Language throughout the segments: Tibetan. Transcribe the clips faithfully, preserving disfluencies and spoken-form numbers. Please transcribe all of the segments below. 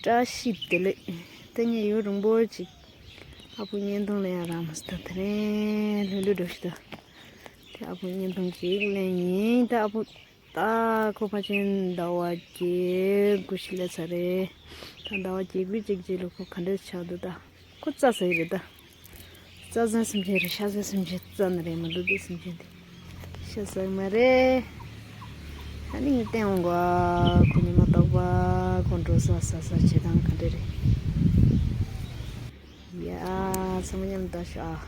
བཀྲ་ཤིས་བདེ་ལེགས། ད་ངས་ཡུན་རིང་པོ་ཅིག་ཨ་ཕོ་བརྙན་ཐུང་ལེན་ཡ་རག་མ་སོང་། ད་དེ་རིང་ལྷོད་ལྷོད་འགྲོ་ཞིག་ད། དེ་ཨ་ཕོ་བརྙན་ཐུང་ཅིག་ལེན་ཡིན། ད་ཨ་ཕོ་ད་ཁོ་ཕལ་ཆེར་ཟླ་བ་བརྒྱད་དགུ་ཞིག་སླེབས་ཚར་རེད། ད་ཟླ་བ་བརྒྱད་དགུ་ཅིག་རྗེས་ལ་ཁོ་ག་འདྲ་ཆགས་འདུག་ད་ཁོ་རྩྭ་ཟ་ཡི་རེད་ད། རྩྭ་ཟན་སེམས་ཅན་རེད། ཤ་ཟན་སེམས་ཅན་རྩྭ་ནི་རེད་མ་གཏོགས་དེ་སེམས་ཅན་དེ་ཤ་ཟ་གི་མ་རེད། ཨ་ནི་ངས་བསྟན་འོང་གོ། ཁོ་ཉི་མ་རྟག་པར་ཁོ་འགྲོ་ས་ཟ་ས་བྱེད་སྟངས་ག་འདྲ་རེད། ཡ། ཚང་མ་མཉམ་དུ་ལྟ་ཤོག་ཨ།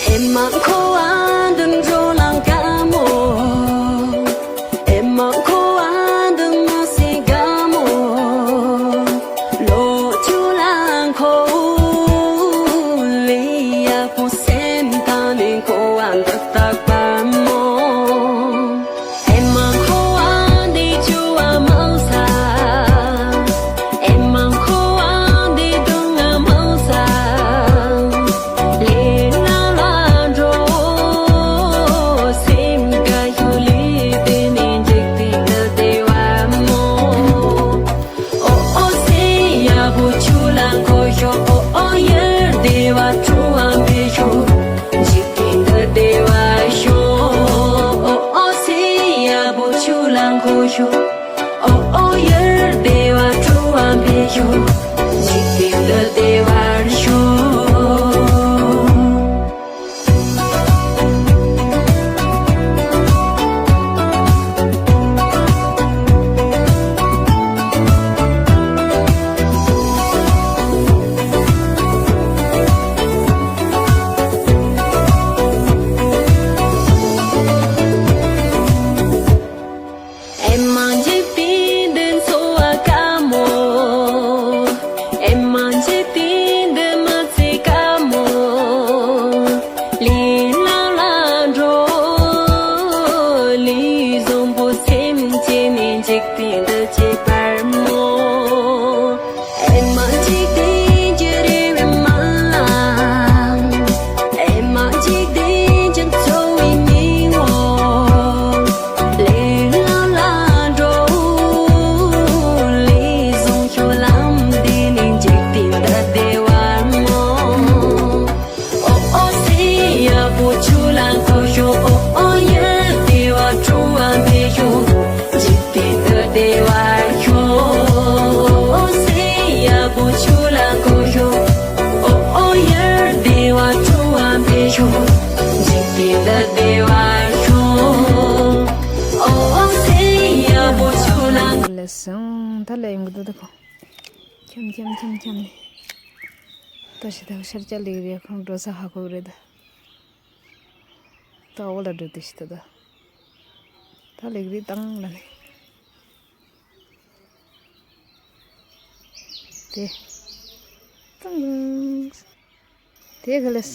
ཨེ་མ་ཁོ་ཨ་འདུན་འགྲོ་ལང་ཀ་མོ། ཨེ་མ་ཁོ་ཨ་འདུན་མ་སི་ཀ་མོ། ལོ་ཆུ་ལང་ཁོ་ལི་ཡ་པོ་སེམས་ཐང་ནི་ཁོ་ཨ་འདུན་ཏག་པ་མོ། ཨེ་མ་ཁོ་ཨ་འདི་ཆུ་ཨ་མང་ས། ཨེ་མ་ཁོ་ཨ་འདི་དུང་ཨ་མང་ས། ལེ་ན་ལ་འགྲོ། སེམས་དགའ་ཞུ་ལི་དེ་ནི་འཇིག་རྟེན་འདི་བདེ་བ་མོ། ཨོ་ཨོ་སེ་ཡ་བུ་ཆུ་ལ་འཁོར་ཤོག་ཨོ་ཨོ་ཡར་བདེ་བ་འཕྲོ་བ་འཕེལ་ཤོག་འཇིག་རྟེན་འདི་བདེ་བར་ཤོག་ཨོ་ཨོ་སེ་ཡ་བུ་ཆུ་ལ་འཁོར་ཤོག་ཨོ་ཨོ་ཡར་བདེ་བ་འཕྲོ་བ་འཕེལ་ཤོག་འཇིག་རྟེན་འདི་བདེ་བར་ཤོག་ཨེ་མ་འཇིག་རྟེན་འདི་འཚོ་བ་དཀའ་མོ། ཨེ་མ་འཇིག་རྟེན་འདི་མི་ཚེ་དཀའ་མོ། ལི་ལ་ལ་འགྲོ། ལི་བཟང་པོ་སེམས་ཅན་ནི་འཇིག་རྟེན་འདི་གཅེས་པར་མོ། ཨེ་མ་འཇིག་རྟེན་གྱི་རེ་བའི་མ་ལ། ཨེ་མ་འཇིག་རྟེན་གྱི་འཚོ་བའི་མི་འོ། ལེ་ལ་ལ་འགྲོ། ལི་བཟང་ཤོ་ལམ་འདི་ནི་འཇིག་རྟེན་འདི་བདེ་བར་མོ། ཨོ་ཨོ་སེ་ཡ་བུ་ཆུ་ལ་འཁོར་ཤོག་ཨོ་ཨོ་ཡར་བདེ་བ་འཕྲོ་བ་འཕེལ་ཤོག་འཇིག་རྟེན་འདི་བདེ་བར་ཤོག་ཨོ་ཨོ་སེ་ཡ་བུ་ཆུ་ལ་འཁོར་ཤོག་ཨོ་ཨོ་ཡར་བདེ་བ་འཕྲོ་བ་འཕེལ་ཤོག་འཇིག་རྟེན་འདི་བདེ་བར་ཤོག་ཨོ་ཨོ་སེ་ཡ་བུ་ཆུ་ལ། ལགས་སོ། ད་ལས་ཡོང་གི་འདུག་ད་ཁོ། འཁྱམ་འཁྱམ་འཁྱམ་འཁྱམ་ནི། ད་ཞི་ད་ཤར་ལྕགས་ལེགས་རེད། ཁོང་འགྲོ་ས་ཧ་གོ་རེད་ད། ད་འོག་ལ་འགྲོ་དུས་ཤི་ད་ད། ད་ལེགས་རེད་བཏང་ལ་ནི། དེ། བཏང་། དེ་ག་ལས།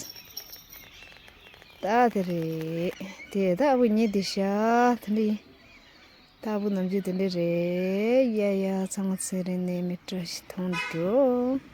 ད་དེ་རེད། དེ་ད་ཨ་བུ་ཉེ་དེ་ཤ་དེ་འདྲ་ཡིན། ད་ཨ་བུ་ནམ་རྒྱུན་དེ་འདྲ་རེད། ཡ་ཡ་ཚང་མ་ཚེ་རིང་ནས་མི་བཀྲ་ཤིས་ཐོང་འགྲོ།